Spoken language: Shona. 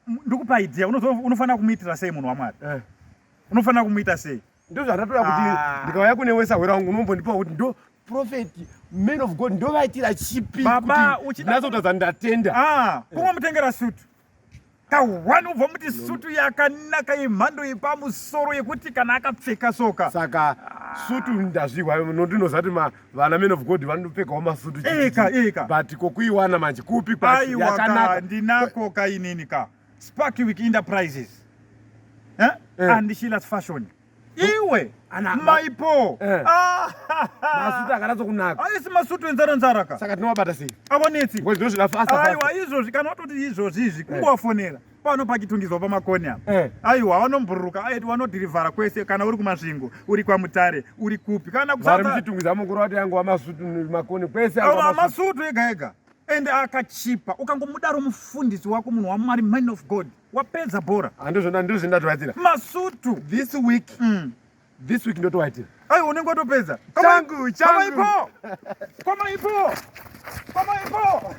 Ndikupa idea, unofanira kumuitira sei munhu waMwari? Eh. Unofanira kumuita sei? Ndozvandatoda kuti Ah. ndikauya kune wesahwera wangu unombondipa kuti ndo prophet, man of God, ndovaitira chipi Baba, kuti uchida- ndinatsokuratidza ndatenda. Ah, kungomutengera sutu kahwani, ubva muti sutu yakanaka yemhando yepamusoro yekuti kana akapfeka soka. Saka sutu ndazvihwa, ndinoziva kuti vana man of God vanopfekawo masutu. Eka, eka. But kokuiwana manje kupi kwacho Aiwa ka, yakanaka? ndinako kainini ka Sparkwick Enterprises, eh? Eh. And Sheila's Fashion, iwe. Maipo. Eh. Ah, Masutu akanatsokunaka. Aisi masutu enzara nzara ka. Saka tinovabata sei? Awanetsi. Because ndozvida fasta. Aiwa, izvozvi kana watoti izvozvi izvi, kungovafonera pano pakitungizwa pamakoni apa. Aiwa, vanombururuka, aiti vanodhirivhara kwese, kana uri kuMasvingo, uri kwaMutare, uri kupi, kana Vari kusata. muchitungwiza mukuru wati yangu wamasutu makoni kwese. Awa, Yangu wamasutu. Masutu ega ega, ende akachipa. Ukangomudaro mufundisi wako, munhu waMwari, man of God, wapedza bhora. Handizvona, ndozvindatovaitira masutu. This week. This week ndotovaitira. Aiwa, unenge watopedza. Changu, changu. Kwamaipo, kwamaipo, kwamaipo.